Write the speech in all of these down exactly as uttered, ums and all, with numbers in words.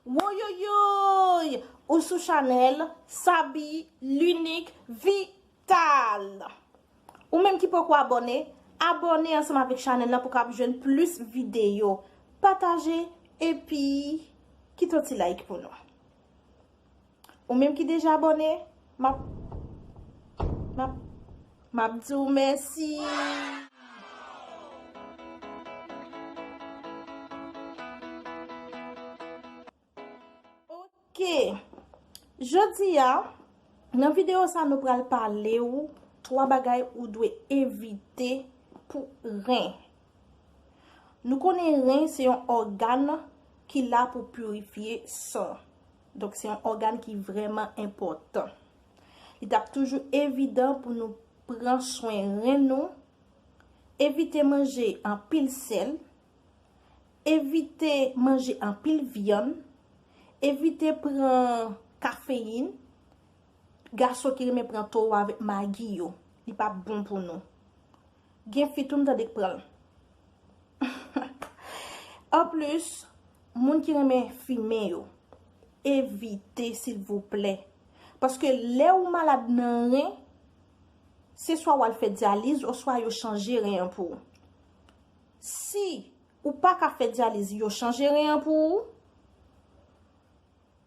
Woyoyoy! Ou sou chanèl Sabi L'Unique Vital. Ou menm ki poko abòne, abòne ansanm avèk chanèl la pou w kapab jwenn plis videyo. Pataje epi kite yon ti like pou nou. Ou menm ki deja abòne, m ap, m ap, m ap di w mèsi. Ok. Jodi a, nan videyo sa, nou pral pale w twa bagay ou dwe evite pou ren. Nou konnen ren se yon ògàn ki la pou pirifye san. Donk, se yon ògàn ki vrèman enpòtan. Li t ap toujou evidan pou nou pran swen ren nou, evite manje anpil sèl, evite manje anpil vyann, evite pran kafeyin. Gason ki renmen pran towo avèk magi yo, li pa bon pou nou. Gen fi tou m tande k pran l. Anplis, moun ki renmen fimen yo, evite silvouplè. Paske lè ou malad nan ren, se swa w al fè dyaliz oswa yo chanje ren an pou ou. Si ou pa ka fè dyaliz, yo chanje ren an pou ou.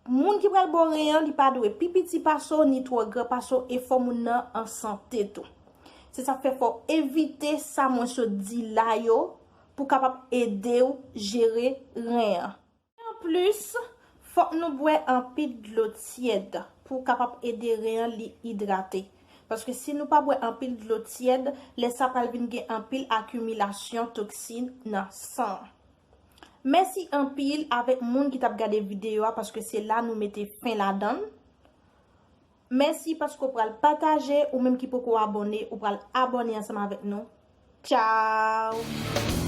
Moun ki pral ba w ren an, li pa dwe pi piti pase w ni twò gran pase w, e fò moun nan an sante tou. Se sa k fè fò w evite sa mwen sot di la yo pou kapab ede w jere ren an. Anplis, fòk nou bwè anpil dlo tyèd pou w kapab ede ren an li idrate. Paske si nou pa bwè anpil dlo tyèd, lè sa pral vin gen anpil akimilasyon toksin nan san an. Mèsi anpil avèk moun ki t ap gade videyo a, paske se la nou mete fen ladan l. Mèsi paske w pral pataje, ou menm ki poko abòne, ou pral abòne ansanm avèk nou. Tchao!